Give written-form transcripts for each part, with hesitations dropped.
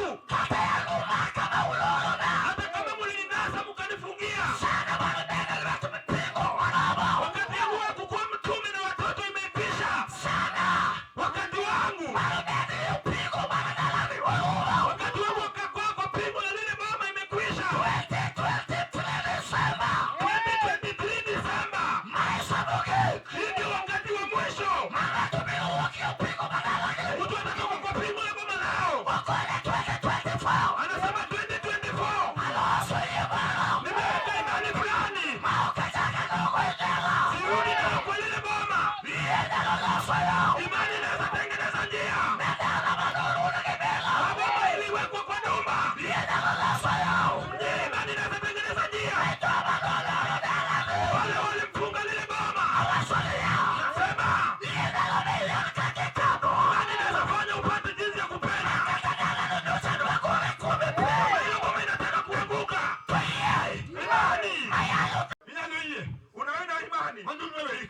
wangu. Hata kama mlininasa mkanifungia. Wakati wangu wa kukuwa mtume na watoto imekwisha. Wakati wangu. Wakati wangu wakakuwa kwa pingu la lile mama imekwisha. 2023 December. Hii ndio wakati wa mwisho. Mtu atatoka kwa pingu la baba lao. Anasema 2024. Nimeweka imani fulani. Sirudi nao kwa lile boma. Imani inaweza tengeneza njia. Boma iliwekwa kwa nyumba. Ndiyo, imani inaweza tengeneza njia. Wale walimfunga lile boma. Nasema imani inaweza fanya upate jinsi ya kupenda. Kama hiyo boma inataka kuanguka. Imani. Inyalo yie. Unaenda imani. Mondo nwewe.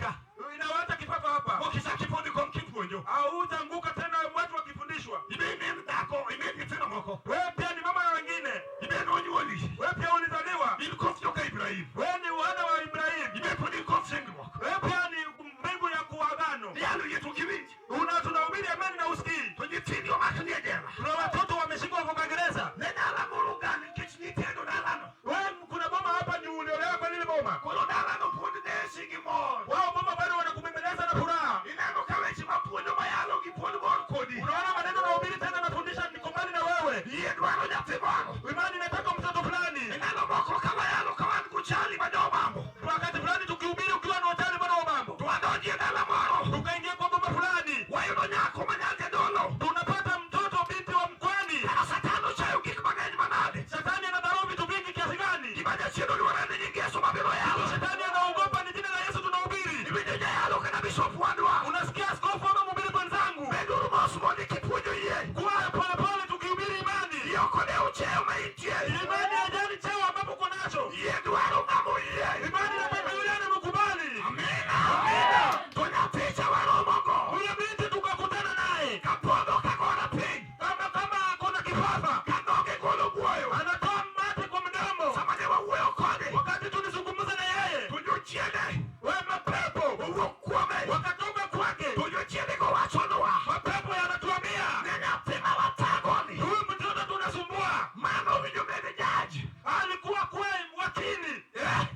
Inawacha kifafa hapa. Ok ichak ipuonjo kom kipuonjo. Hautaanguka tena watu wakifundishwa. Ibe min dhako, imin nyithindo moko. Wewe pia ni mama ya wengine. Ibe nonyuoli. Wewe pia ulizaliwa. In koth joka Ibrahim. Wewe ni wana wa Ibrahim. Ibe pod in koth singruok. Wewe pia ni mbegu ya kuagano. Iyalo yie to ok iwinj. Una tunahubiri amani na usikii. To nyithindi omak ni e jela. Tuna watoto wameshikwa kwa gereza. Ne dala moro gani nikech nitendo dalano. Wewe kuna boma hapa ni uliolewa kwa lile boma. Koro dalano pod nesi gi mor. Wao boma bado wanakubembeleza na furaha. Ineno ka weche mapuonjo mayalo gi puonj mor kodi. Unaona maneno nahubiri tena nafundisha niko mbali na wewe. Yie dwaro nyathi moro. Imani inataka mtoto fulani. Ineno moko ka wayalo ka wan gochali ma jobambo. Wakati fulani tukihubiri ukiwa na hoteli bado mambo. To wadonji e dala moro. Tukaingia kwa boma fulani. Wayudo nyako ma nyar jadolo. Tunapata mtoto binti wa mkwani. Kata Satan ochayo gik mang'eny manade. Shetani anadharau vitu vingi kiasi gani? Gima jachien oluoro en nying Yesu mabiro yalo. Shetani anaogopa ni jina la Yesu tunahubiri. Iwinjo jayalo kata bishop wadwa. Unasikia askofu ama mhubiri mwenzangu? Beduru mos mondo kipuonjo yie. Kuwa polepole tukihubiri imani. Yie ok odew cheo ma intie. Imani haijali cheo ambapo uko nacho. Yie dwaro ng'ama oyie. Imani inataka yule anamkubali. Amina. Amina. To nyathicha waromogo. Huyo binti tukakutana naye Kapodho kagora piny. kama kuna kifafa, Ka dhoge golo buoyo. anatoa mate kwa mdomo. Sama ne wawuoyo kode. Wakati tulizungumza na yeye, To jochiende we mapepo owuok kuome. wakatoka kwake. To jochiende go wachonwa. Mapepo yanatuambia Ne nyathi ma wathagoni. huyu mtoto tunasumbua. Mano owinjo bed judge. Alikuwa kwe wakili, Eh?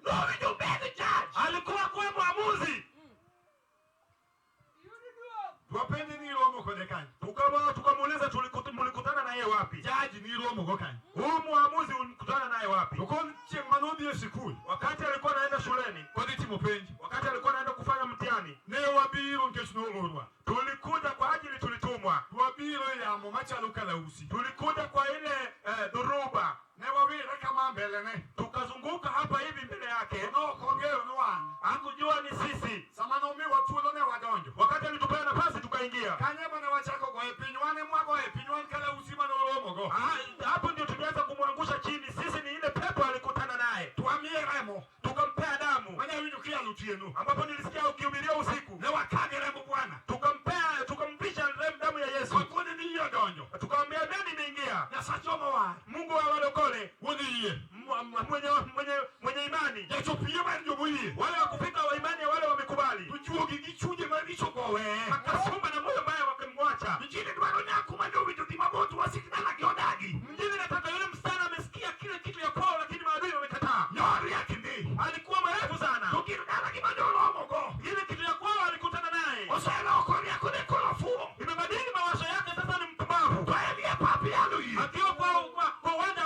Nowinjo bed judge. alikuwa kwe mwamuzi. Wapenje ni iromo kode kanye. Tukawa tukamuuliza mlikutana naye wapi? Judge ni iromo go kanye. Huyu mwamuzi ulikutana naye wapi? To kon chieng' manodhi e sikul. Wakati alikuwa anaenda shuleni, Kodhi timo penj. wakati alikuwa anaenda kufanya mtihani, Ne wabiro nikech noorwa. tulikuja kwa ajili tulitumwa, Wabiro e yamo machalo kalausi. tulikuja kwa ile dhuruba, Ne wawire kama mbele ne. tukazunguka hapa hivi mbele yake, Nok ong'eyo ni wan. hakujua ni sisi. Sama nomiwa thuolo ne wadonjo. Wakati alitupea nafasi tukaingia. Kanye mane wachako goye piny wan ema wagoye piny wan kalausi manoromogo. Ah, hapo ndio tulianza kumwangusha chini. Sisi ni ile pepo alikutana naye, To wamiye remo. tukampea damu, Mane awinjo kiyalo otieno. ambapo nilisikia ukihubiria usiku, Ne wakage remb Bwana. tukampea tukampisha damu ya Yesu, Wakone ni yie odonjo. tukamwambia nani imeingia. Nyasacha mowar. Mungu wa walokole Wuod yie. mwenye imani, Jachop yie mar jomoyie. wale wakufika wa imani ya wale wamekubali, To juogi gi chunje maricho go weye. akasumba na moyo mbaya wakamwacha. Injili dwaro nyako mane owinjo dhi mabor to wasik dalagi odagi. Mjini nataka yule msichana amesikia kile kitu ya kwao, lakini maadui wamekataa. Noriek ndi. Alikuwa mrefu sana, To gir dalagi mane oromogo. ile kitu ya kwao alikutana naye, Oseloko riekone koro fuwo. imebadili mawazo yake, sasa ni mpumbavu. To en e pap yalo yie. Akiwa kwa uwanja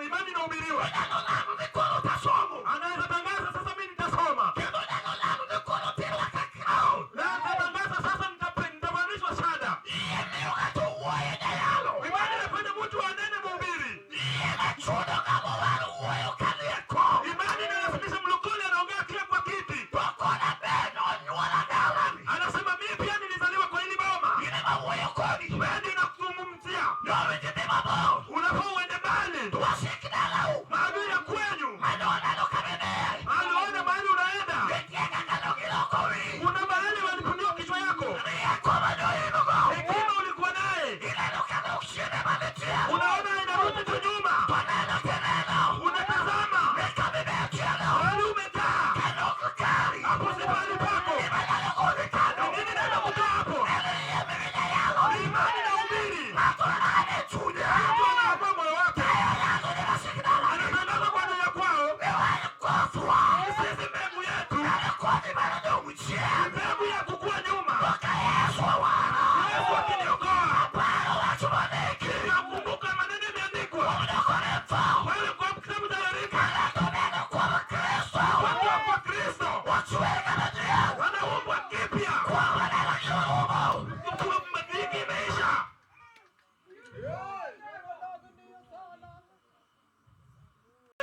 imani inahubiriwa, Onyalo lando ni koro tasomo. anaweza tangaza sasa, mimi nitasoma, Kendo onyalo lando ni koro terwa ka crown. na akatangaza sasa, nitavalishwa shada. Yie miyo ng'ato wuoyo jayalo. Imani inafanya mtu anene mhubiri. Yie machuno ng'ama owar wuoyo kanie kom. Imani inalazimisha mlokole anaongea kila kwa kiti, To kona ber nonyuola dalani. anasema mimi pia nilizaliwa kwa hili boma. In ema wuoyo kodi. Wewe ndio nakuzungumzia, Nowinjo dhi mabor. unafaa uende mbali. To wasik dalau. Maadui ya kwenyu Mane oneno kama ber. aliona mahali unaenda, Nitie kaka nogiloko wi. kuna mahali walipundiwa kichwa yako, Rieko mane oingo. hekima ulikuwa naye, Ineno ka dok chiene mane Unaona inarudi tu nyuma. Unatazama mahali umekaa, hapo si pahali pako. Ni nini naenda kutoa hapo? Ni imani na ubiri. Mtu anaamua moyo wake, anatangaza kwa ajili ya kwao. Sisi mbegu yetu ni mbegu ya kukua nyuma. Yesu akiniokoa, nakumbuka maneno yameandikwa pale kwa kitabu cha Yeremia, wakiwa kwa Kristo wanaumbwa kipya, dhiki imeisha.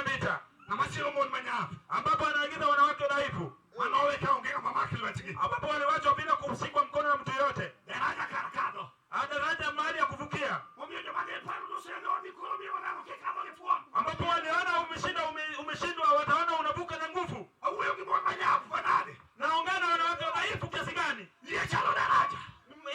Vita Ng'ama mon manyap ambapo anaagiza wanawake dhaifu, manowe ka onge ng'ama mak lwetgi. Ambapo waliwachwa bila kushikwa mkono na mtu yoyote. Daraja kar kadho. Daraja mahali ya kuvukia, Omiyo joma ne paro noselo ni koro biro neno kikadho gi fuon. Ambapo waliona umeshinda, umeshindwa, wataona unavuka na nguvu. Awuoyo gi mon manyap manade. Naongea na wanawake dhaifu kiasi gani? Yie chalo daraja.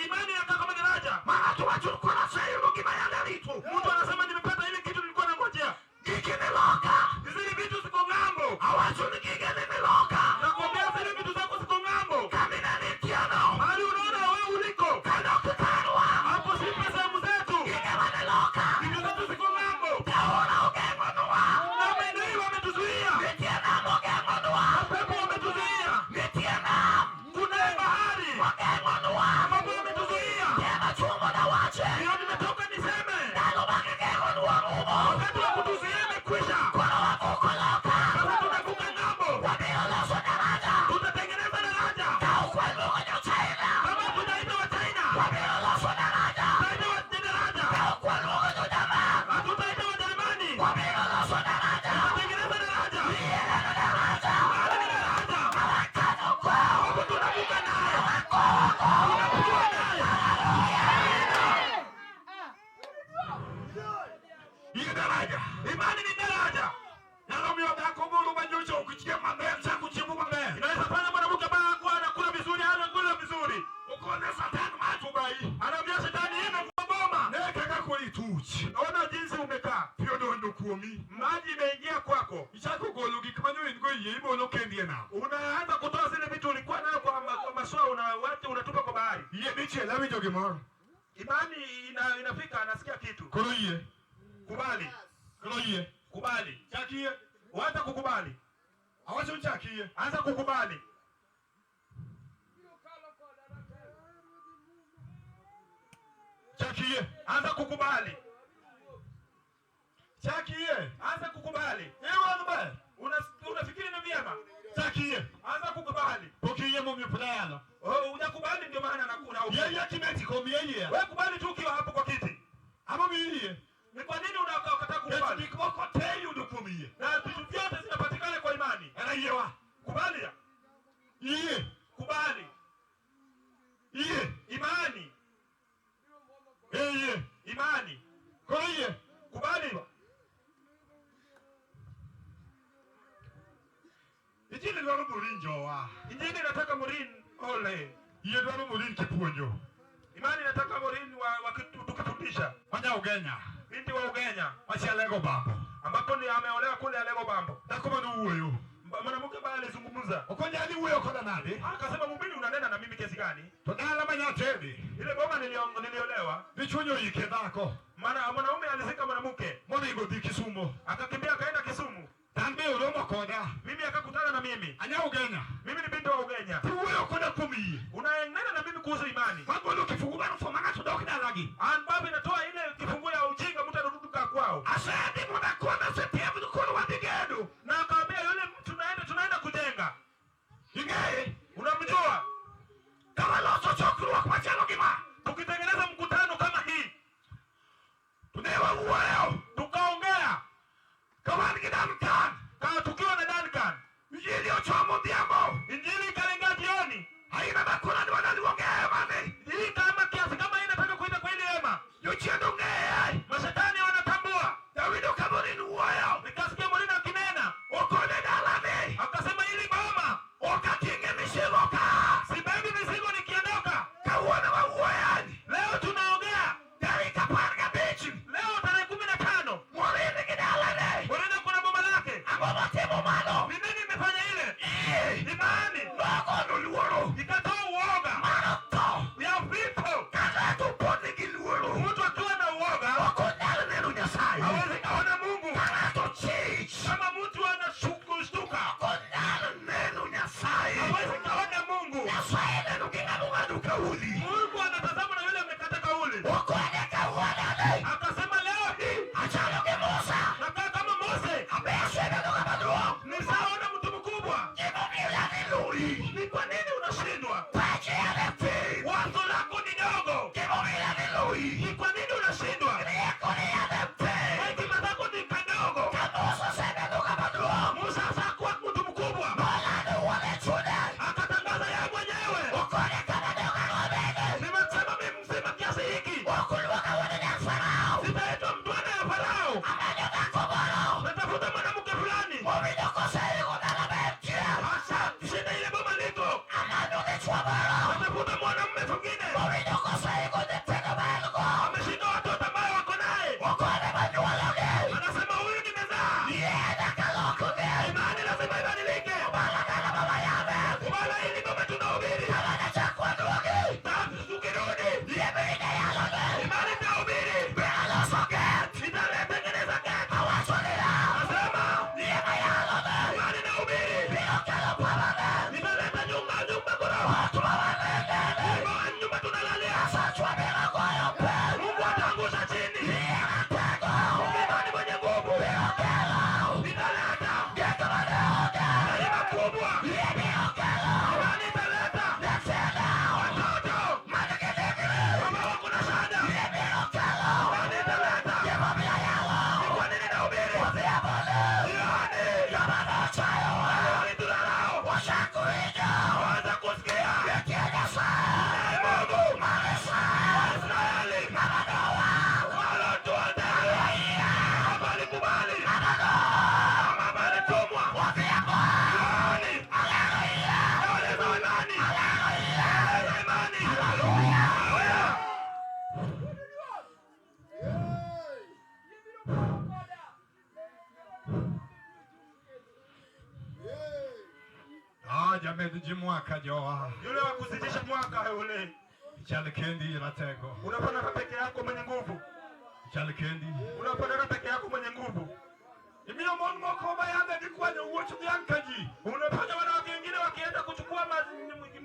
Imani inakaa kama daraja. Ma ng'ato wacho ni koro aseyudo gima yande rito. Mtu anasema nimepata ile kitu nilikuwa nangojea. Gigi ni loka. Zile vitu ziko ng'ambo. Awacho ni gige ni loka. Nakwambia zile vitu zako ziko ng'ambo. Kamina nitieno. Mahali unaona wewe uliko. Kendo ok karwa. Hapo si sehemu zetu. Gige mane loka. Vitu zetu ziko ng'ambo. Kaora ogeng'onwa. Na maadui wametuzuia. Nitie nam ogeng'onwa. Mapepo wametuzuia. Nitie nam. Kunaye bahari Ogeng'onwa. ambapo wametuzuia. Tena chumo na wache. Ndio nimetoka niseme. Ndalo mag geng'onwa rumo. Wakati wa kutuzuia imekwisha. Koro wavuko loka. Sasa tunavuka ng'ambo. Wabiro loso daraja. Tutatengeneza daraja. Ka ok waluongo jo China. Kama tutaita wa China. Wabiro loso daraja. Tutaita wa daraja. Ka ok waluongo jo Jerman. Hatutaita wa Jerumani. Wabiro loso daraja. Tutatengeneza daraja. Yie neno daraja. Hili ni daraja. Mawakano kwao. Ambapo tunavuka nayo. Tunavuka nayo. Yie daraja. Imani ni daraja. Nyalo miyo dhako moro manyocha ok chiem maber chako chiemo maber. Inaweza fanya mwanamke ambaye hakuwa anakula vizuri, anakula vizuri. Okone Satan macho bai. Anaambia shetani yeye imekuwa boma. Ne kaka koro ituch. Ona jinsi umekaa. Pi odonjo kuomi. Maji imeingia kwako. Ichako golo gik manyo in go yie ibolo kendi e nam. Unaanza kutoa zile vitu ulikuwa nayo kwa mashua unawacha unatupa kwa bahari. Yie dichiel awinjo gimoro. Imani inafika anasikia kitu. Koro yie. Kubali. Koro yie. Kubali. Chak yie. Wacha kukubali. Awacho ni chak yie. Anza kukubali. Chak yie. Anza kukubali. Chak yie. Anza kukubali. Iwuoyo maber. Unafikiri ni vyema? Chak yie. Anza kukubali. Pok iyie momiyo pod ayalo. Oh, hujakubali ndio maana nakuna. Yie yie kimeti kom yie yie. Wewe kubali tu ukiwa hapo kwa kiti. Ang'o miyo iyie? Ni kwa nini unakataa Nikech kukubali? gik moko te iyudo kuom yie. Na vitu vyote zinapatikana kwa imani. En ayiewa. Kubali. Yie. Kubali. Yie. Imani. Eh, yie. Imani. Koro yie. Kubali. Injili dwaro Morin jowa. Injili inataka Morin ole. Yie dwaro Morin kipuonjo. Imani inataka Morin wa tukifundisha. Manya Ugenya. Binti wa Ugenya Machialego bambo. ambapo ni ameolewa kule Alego Bambo. Dhako manowuoyo. Mwanamke ambaye alizungumza Ok onyal wuoyo koda nade. akasema, mhubiri unanena na mimi kiasi gani? To dala manyatedi. Ile boma niliolewa, Dichuo nyoyike dhako. maana mwanaume alizika mwanamke Moringo dhi Kisumo. akakimbia akaenda Kisumu, An be oromo koda. mimi akakutana na mimi. Anya Ugenya. Mimi ni binti wa Ugenya. Tiwuoyo koda kuom yie. Unanena na mimi kuhusu imani Magolo kifungu mar fuo ma ng'ato dok dalagi. ambapo inatoa ile kifungu ya ujinga, mtu anarudi kwao. Asedhi mondo akon asetem koro wadhi gedo. Na akamwambia yule mtu, tunaenda kujenga. Ing'eye? Unamjua, Ka waloso chokruok machalo gi ma. tukitengeneza mkutano kama hii To ne wawuoyo. tukaongea Ka wan gi Duncan. kama tukiwa na Duncan, Injili ochomo odhiambo. injili ikalenga jioni. Aina makoro adwa naluonge e hemani. Hii kama kiasi kama hii inataka kuita kwa ile hema, Jochiende ong'eye. mashetani wanatambua. Dawidi ka Morin wuoyo. Nikasikia Morin akinena, Okone dalani. akasema ili boma Ok ating'e misigo ka. sibebi mizigo nikiondoka. Kawuono wawuoyani. Leo tunaongea Tarik 15. leo Med jimwaka joa. Yule wa kuzidisha mwaka yule. Chal kendi ratego. Unafanana peke yako mwenye nguvu. Chal kendi. Unafanana peke yako mwenye nguvu. Imiyo mon moko mayande gikwanyo wuoch dhiang' ka ji. Unafanya wanawake wengine wakienda kuchukua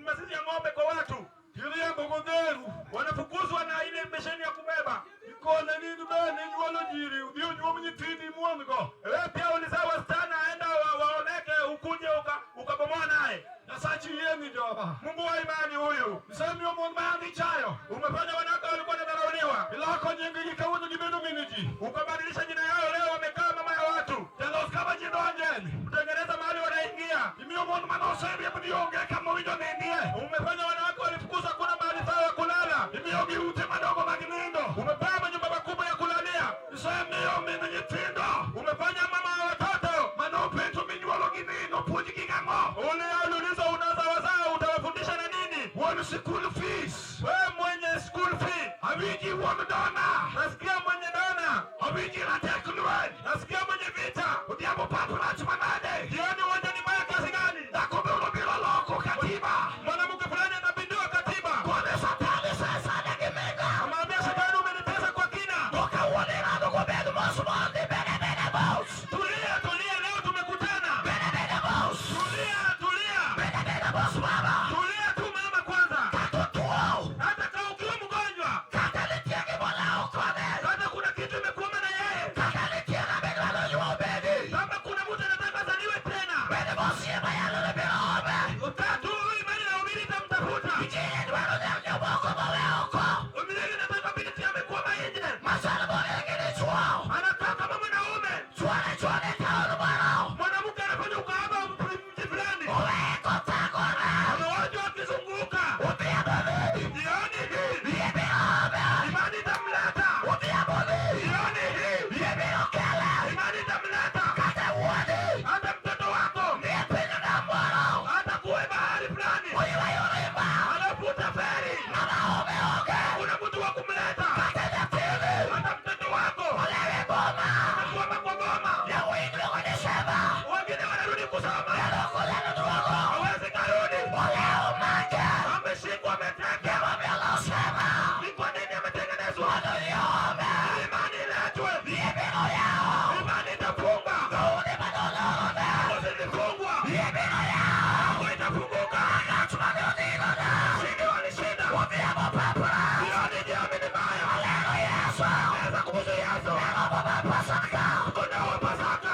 mazizi ya ng'ombe kwa watu. Giriembo godheru. Wanafukuzwa na ile besheni ya kubeba. Ikone ni bende inyuolo nyiri, udhi onyuom nyithindi imuon go. Wewe pia ulizaa wasichana, aenda waoneke ukuje ukabomoa naye. Nyasachi yieni jowa. Mungu wa imani huyu. Isemiyo mon mayande ichayo. Umefanya wanawake walikuwa wanadharauliwa. Iloko nying-gi kawuono gibedo mine ji. Ukabadilisha jina yao, leo wamekaa mama ya watu. Jalos kama ji donjen. Kutengeneza mahali wanaingia. Imiyo mon manoseriemb ni onge kama owinjo nindie. Umefanya wanawake walifukuzwa, kuna mahali sawa ya kulala. Imiyogi ute madongo mag nindo. Umepewa manyumba makubwa ya kulalia. Isemiyo min nyithindo. Umefanya mama wa watoto. Manopenjo minyuolo gi nino puonjgi gang'o? Ule uliulizwa unaweza wazaa utawafundisha na nini? Wuon sikul fees. Wewe mwenye school fee. Awinji wuon dona. Nasikia mwenye dona. Awinji ratek lweny. Nasikia mwenye vita. Odhiambo pap rach manade. Jioni uwanja ni mbaya kiasi gani? Dhako be obiro loko katiba. Mwanamke fulani anapindua katiba. Kone satani sesane gi miga. Amwambia shetani umenitesa kwa kina. To kawuono irado gobed mos mondi bede bede mos. Tulia, tulia, leo tumekutana. Bede bede mos. Tulia, tulia. Bede bede mos mama. Tulia tu mama kwanza. Kata otuo. Hata kama ukiwa mgonjwa, Kata nitie gimolawo kode. hata kuna kitu imekuuma na yeye. Kata nitie ng'ama idwaro nyuol bedi. Kama kuna mtu anataka azaliwe tena. Bede mos yie mayalo ne biro ome. Utatu huyu imani na umili itamtafuta. Injili dwaro dhiang' jomoko mowe oko. Umiliki nataka binti amekuwa nje. Machal moringi dichuo. Anakaa kama mwanaume. Chuore chuore taon moro. Mwanamke anafanya ukahaba mji fulani. Oweye kothagore. Amewachwa akizunguka. Odhiambo dhi. Jioni hii Yie biro ome. imani itamleta. Odhiambo dhi. Jioni hii Yie biro kele. imani itamleta. Kata wuodi. Hata mtoto wako Nie piny nam moro. hata kuwe bahari fulani, Oywayo rimba. anavuta feri, Ng'ama ome onge. kuna mtu wa kumleta. Kata nyathini. Hata mtoto wako Olewe boma. anakuama kwa boma, Yawuoyi duogo ni shema. wengine wanarudi kusoma, Jadoko lendo duogo. hawezi karudi, Olewo make. ameshikwa, ametekwa. Gimomiyo olosema. Ni kwa nini ametengenezwa? Mondo iome. Imani iletwe, Yie biro yawo. imani itafunga, Dhoudi manolorone. zilifungwa, Yie biro yawo. milango itafunguka. Ng'at mane odinone. Washindi walishinda. Odhiambo papra. Jioni, jioni ni mbaya. Alero Yesu. Naweza kuhusu Yesu, Ang'o ma Pasaka. kondoo wa Pasaka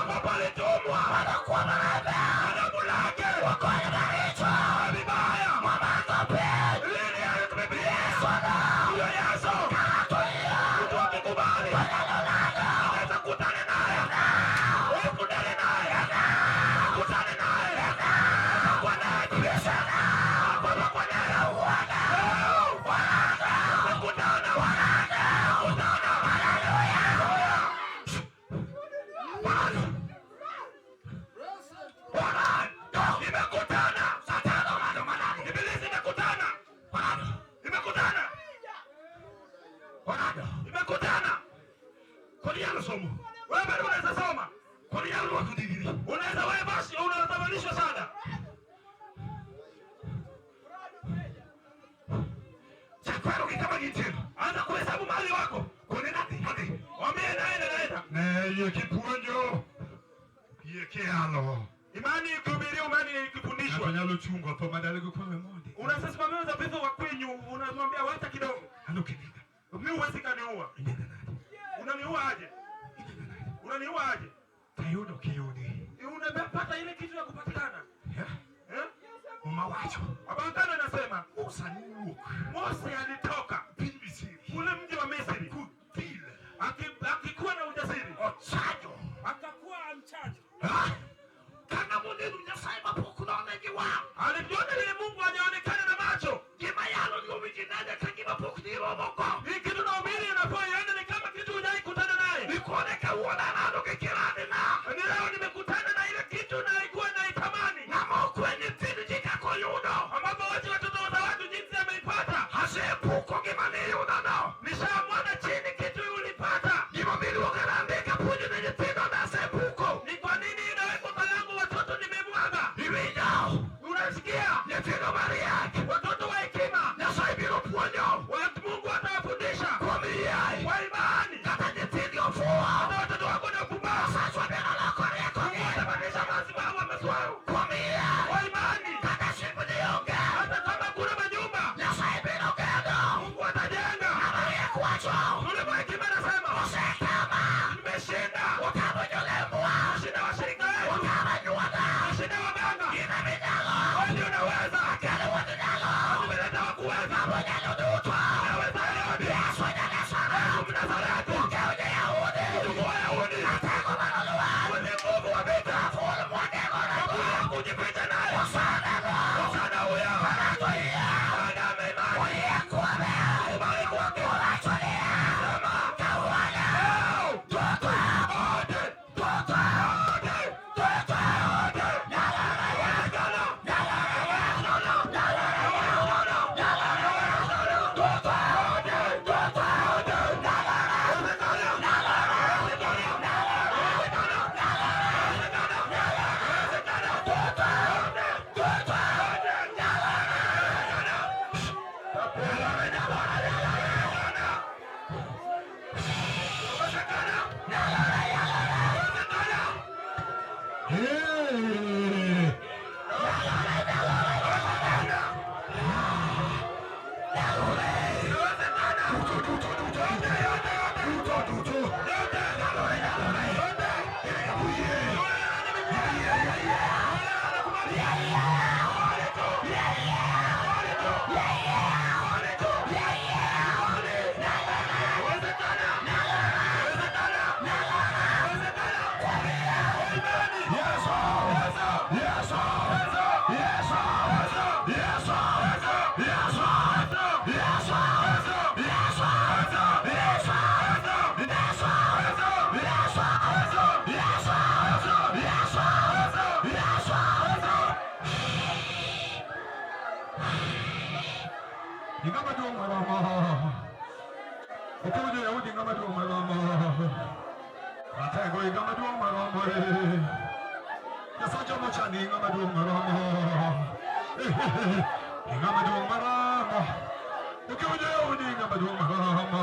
ambapo alitumwa Mondo kuom rembe. damu lake Ogol maricho. vibaya. Momako piny. Lini alitumilia Yesu no. huyo Yesu? Ng'ato yie. Mtu akikubali Onyalo lando. anaweza kutana naye, ukutane naye, ukutane naye, kwa naye kwa kwa naye kukutana, kukutana. Imekutana. Ibilisi imekutana. Imekutana. Imekutana. Kodinyalo somo. Wewe bado unaweza soma. Kodinyalo rwako digri. Unaweza wewe basi unaweza balishwa sana. Chakwero gi kama gintie. Anza kuhesabu mali wako. Kone nadhi adhi. Mwambie naenda naenda. Ne yie kipuonjo. Yie kiyalo. Imani ikihubiriwa, imani Ng'ato ikifundishwa. nyalo chungo tho madalego kuome mondi. Unaweza simamia za vifo wa kwenyu, unamwambia wacha kidogo. An ok inega. Mimi huwezi kaniua. Inega nade. Unaniua aje? Inega nade. Unaniua aje? Tayudo kiyudi. Unapata ile kitu ya kupatikana. Eh? Eh? Muma wacho. Abantano anasema Musa nowuok Mose alitoka piny Misri. ule mji wa Misri Kothil. Akikuwa na ujasiri, Ochajo. akakuwa mchaji. Ah! Ka ng'ama oneno Nyasaye mapok none gi wang'. Alivyona vile Mungu hajaonekana na macho. Gima yalo ni owinji nade ka gima pok niromogo. Hii kitu nahubiri inafaa ione ni kama kitu hujai kutana naye. Nikone kawuono anado gi kirani na. Ni leo nimekutana na ile kitu nalikuwa naitamani, Ng'ama okwe nyithind ji kaka oyudo. ambapo wache watoto wa watu jinsi ameipata. Asepuko gima niyudono. Nishamwaga chini kitu ulipata. Gimomiyo iluonga nandika puonjo ne nyithindo nasepuko. Ni kwa nini inawekwa malango watoto nimemwaga? Iwinjo? Yule mwenye hekima anasema, nimeshinda. Kushinda washirika wetu. Kushinda waganga. Wewe ndio unaweza. Nimeleta wa kuweza. Unaweza yote. Yesu Mnazareti. Mjukuu wa Yahudi. Mwenye nguvu wa vita. Kaburi ya kujificha naye. Hosana huyo. Bwana imani. Kubali kwake. Sema. Yote. Yote. Yote. Inawezekana. Ngama duong' maromo. Okew jo-Yahudi ng'ama duong' maromo. Ratego ng'ama duong' maromo. Nyasaye mochani ng'ama duong' maromo. Ng'ama duong' maromo. Okew jo-Yahudi ng'ama duong' maromo.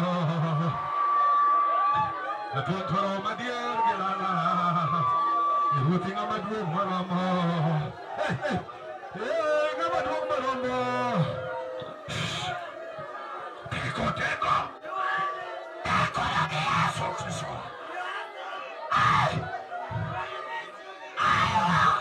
Natuon twaro madier gi lala. Ruoth ng'ama duong' maromo. Ng'ama duong' maromo. Teko, teko. Teko ya Yesu Kristo. Ai. Ai.